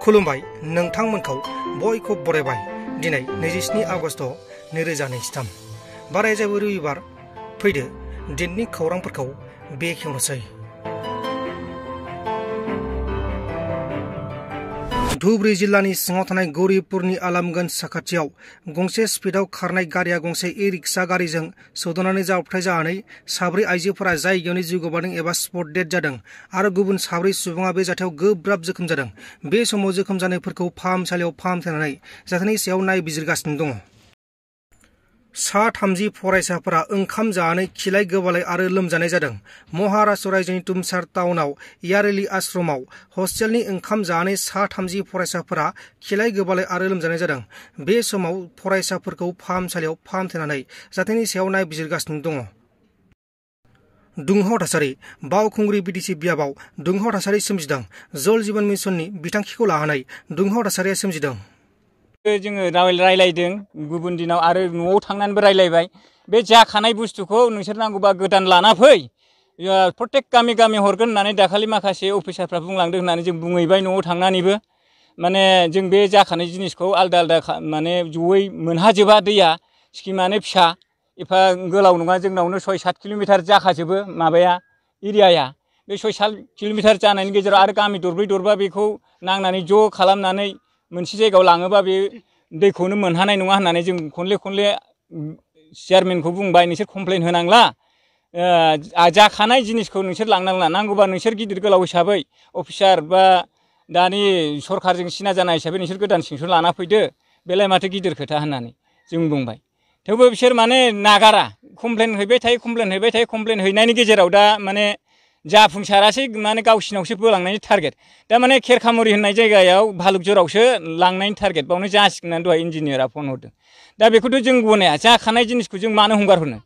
खुलुमबाय नोंथांमोनखौ बयखौ बरायबाय दिनै 27 आगस्ट 2023 बाराय जाबो रबिबार फैदो दिननि खौरांफोरखौ बेखेवनोसै। धुबरी जिल्लानि सिङाव थानाय गौरीपुरनि आलमगंज साखाथियाव गंसे स्पिडआव खारनाय गारिया गंसे ई-रिक्शा गारिजों सौदावनानै जाब्रबथाय जानानै साब्रै आइजोफोरा जायगायावनो जिउ गोमादों एबा स्पट डेथ जादों आरो गुबुन साब्रै सुबुङा बे जाथायाव गोब्राब जोखोम जादों। बे समाव जोखोम जानायफोरखौ फाहामसालियाव फाहामथायनानै जाथायनि सायाव नायबिजिरगासिनो दङ। सा 30 फरायसाफोरा ओंखाम जानानै खिलाय गोबालाय आरो लोमजानाय जादों। महाराष्ट्र रायजोनि तुमसार टाउनाव यारेली आश्रमाव हस्टेलनि ओंखाम जानानै सा 30 फरायसाफोरा खिलाय गोबालाय आरो लोमजानाय जादों। बे समाव फरायसाफोरखौ फाहामसालियाव फाहामथायनानै जाथायनि सायाव नायबिजिरगासिनो दङ। दुंहाव थासारि बावखुंग्रि बिटिसि बियाबाव दुंहाव थासारि सोमजिदों। जल जीवन मिशननि बिथांखिखौ लानानै दुंहाव थासारिया सोमजिदों। जोङो रायलायदों गुबुन दिनाव आरो न'आव थांनानैबो रायलायबाय। बे जाखानाय बुस्थुखौ नोंसोर नांगौबा गोदान लाना फै प्रत्येक गामि गामि हरगोन होननानै दाखालि माखासे अफिसारफ्रा बुंलांदों होननानै जों बुंहैबाय। न'आव थांनानैबो माने जों बे जाखानाय जिनिसखौ आलदा आलदा माने जयै मोनहाजोबा। दैया स्किमानो फिसा एफा गोलाव नङा। जोंनावनो 6-7 किल'मिटार जाखाजोबो माबाया एरियाया। बे 6-7 किल'मिटार जानायनि गेजेराव आरो गामि दरब्रै दरबा बेखौ नांनानै ज' खालामनानै मोनसे जायगायाव लाङोबा बे दैखौनो मोनहानाय नङा होननानै जों खनले चेयारमेनखौ बुंबाय। नोंसोर कमप्लेन होनांला, जाखानाय जिनिसखौ नोंसोर लांनांला, नांगौबा नोंसोर गिदिर गोलाव हिसाबै अफिसार बा दानि सरकारजों सिना जानाय हिसाबै नोंसोर गोदान सिंसो लाना फैदो, बेलाय माथो गिदिर खोथा होननानै जों बुंबाय। थेवबो बिसोर माने नागारा, कमप्लेन हैबाय थायो कमप्लेन हैनायनि गेजेराव दा माने जाफुंसारासै। माने गावसिनावसो बोलांनायनि टारगेट। दा माने खेरखामुरि होननाय जायगायाव भालुकजरावसो लांनायनि टारगेट, बावनो जासिगोन होननानै दहाय इन्जिनियारा फन हरदों। दा बेखौथ' जों गनाया, जाखानाय जिनिसखौ जों मानो हंगार हरनो।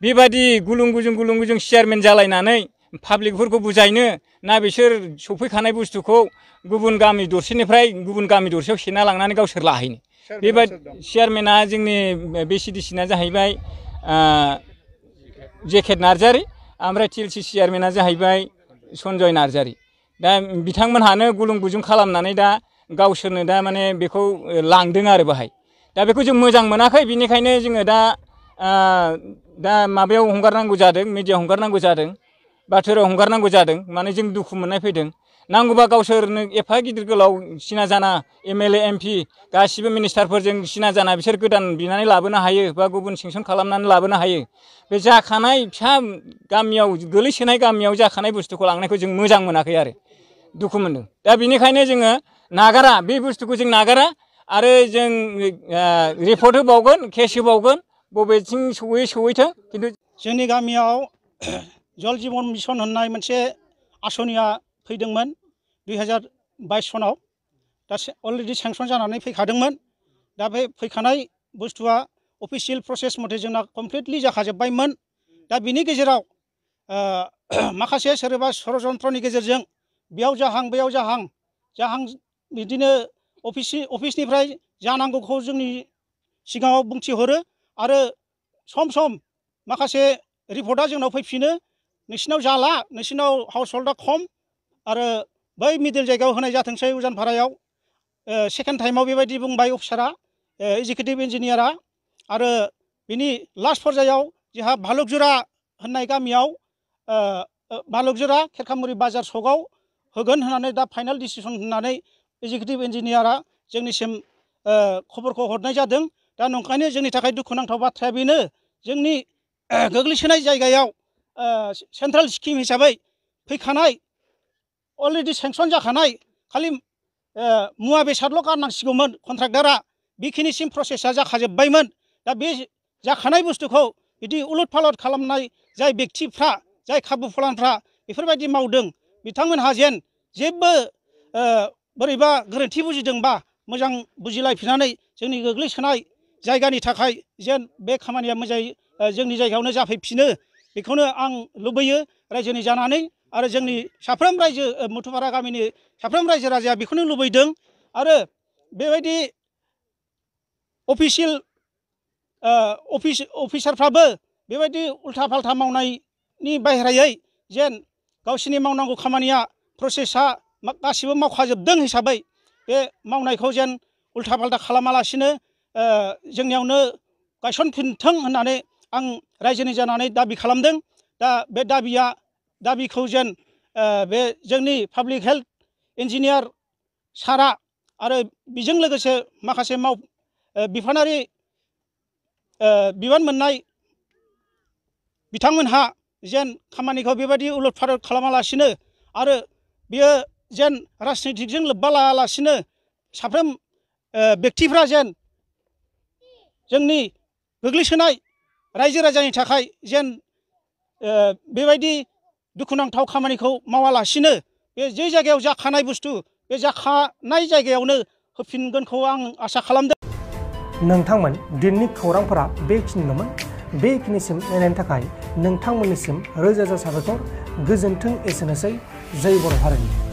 बेबायदि गुलुं गुजुं चेयारमेन जालायनानै पाब्लिकफोरखौ बुजायनो ना बिसोर सफैखानाय बुस्थुखौ गुबुन गामि दरसेनिफ्राय गुबुन गामि दरसेयाव सेना लांनानै गावसोर लाहैनो। बेबायदि चेयारमेना जोंनि BCDC-ना जाहैबाय जेकेट नार्जारि, ओमफ्राय TLC चेयारमेना जाहैबाय सन्जय नार्जारि। दा बिथांमोनहानो गुलुं गुजुं खालामनानै दा गावसोरनो दा माने बेखौ लांदों आरो बाहाय। दा बेखौ जों मोजां मोनाखै, बिनिखायनो जोङो दा माबायाव हंगारनांगौ जादों, मिडियायाव हंगारनांगौ जादों, बाथोराव हंगारनांगौ जादों। माने जों दुखु मोननाय फैदों। नांगौबा गावसोरनो एफा गिदिर गोलाव सिना जाना MLA MP गासिबो मिनिस्टारफोरजों सिना जाना बिसोर गोदान बिनानै लाबोनो हायो बा गुबुन सेंसन खालामनानै लाबोनो हायो। बे जाखानाय फिसा गामियाव गोलैसोनाय गामियाव जाखानाय बुस्थुखौ लांनायखौ जों मोजां मोनाखै आरो दुखु मोनदों। दा बेनिखायनो जोङो नागारा, बे बुस्थुखौ जों नागारा आरो जों रिपर्ट होबावगोन, केस होबावगोन, बबेथिं सहैथों। खिन्थु जोंनि गामियाव जल जीवन मिशन होननाय मोनसे आसनिया फैदोंमोन 2022 सनाव। दा अलरेडि सेंसन जानानै फैखादोंमोन। दा बे फैखानाय बुस्थुआ अफिसियेल प्रसेस मथे जोंना कमप्लिटलि जाखाजोब्बायमोन। दा बिनि गेजेराव माखासे सोरबा षड़यन्त्रनि गेजेरजों बेयाव जाहां बिदिनो अफिसनिफ्राय जानांगौखौ जोंनि सिगाङाव बुंथिहरो आरो सम माखासे रिपर्टआ जोंनाव फैफिनो, नोंसिनाव जाला, नोंसिनाव हाउस हल्डआ खम आरो बै मिडिल जायगायाव होनाय जाथोंसै उजानफारायाव। सेकेन्ड टाइमाव बेबायदि बुंबाय अफिसारा, एजिकिउटिभ इन्जिनियारा। आरो बिनि लास्ट पर्यायाव जोंहा भालुकजरा होननाय गामियाव भालुकजरा खेरखामुरि बाजार सकआव होगोन होननानै दा फाइनाल डिसिसन होननानै एजिकिउटिभ इन्जिनियारा जोंनिसिम खबरखौ हरनाय जादों। दा नंखायनो जोंनि थाखाय दुखुनांथाव बाथ्राया बेनो, जोंनि गोग्लैसोनाय जायगायाव सेन्ट्रेल स्किम हिसाबै फैखानाय अलरेडि सेंसन जाखानाय खालि मुवा बेसादल' गारनांसिगौमोन कन्ट्राक्टरा, बेखिनिसिम प्रसेसा जाखाजोब्बायमोन। दा बे जाखानाय बुस्थुखौ बिदि उलट पालट खालामनाय जाय बेक्तिफ्रा, जाय खाबु फलानफ्रा बेफोरबायदि मावदों, बिथांमोनहा जेन जेबो बोरैबा गोरोन्थि बुजिदोंबा मोजां बुजिलायफिननानै जोंनि गोग्लैसोनाय जायगानि थाखाय जेन बे खामानिया मोजाङै जोंनि जायगायावनो जाफैफिनो, बेखौनो आं लुबैयो रायजोनि जानानै। आरो जोंनि साफ्रोम रायजो मुथुपारा गामिनि साफ्रोम रायजो राजाया बेखौनो लुबैदों। आरो बेबायदि अफिसारफ्राबो बेबायदि उल्था फाल्था मावनायनि बाहेरायै जेन गावसिनि मावनांगौ खामानिया प्रसेसा गासिबो मावखाजोबदों हिसाबै बे मावनायखौ जेन उल्था फाल्था खालामालासिनो जोंनियावनो गायसनफिनथों होननानै आं रायजोनि जानानै दाबि खालामदों। दा बे दाबिखौ जेन बे जोंनि पाब्लिक हेल्थ इन्जिनियार सारा आरो बेजों लोगोसे माखासे बिफानारि बिबान मोननाय बिथांमोनहा जेन खामानिखौ बेबायदि उलट फालट खालामालासिनो आरो बियो जेन राजनितिकजों लोब्बा लायालासिनो साफ्रोम बेक्तिफ्रा जेन जोंनि गोग्लैसोनाय रायजो राजानि थाखाय जेन बेबायदि दुखुनांथाव खामानिखौ मावालासिनो बे जे जायगायाव जाखानाय बुस्थु बे जाखानाय जायगायावनो होफिनगोनखौ आं आसा खालामदों। नोंथांमोन दिनैनि खौरांफोरा बेखिनिल'मोन। बेखिनिसिम नायनायनि थाखाय नोंथांमोननिसिम रोजा रोजा साबायखर। गोजोन्थों। एसेनोसै। जय बर' हारिनि।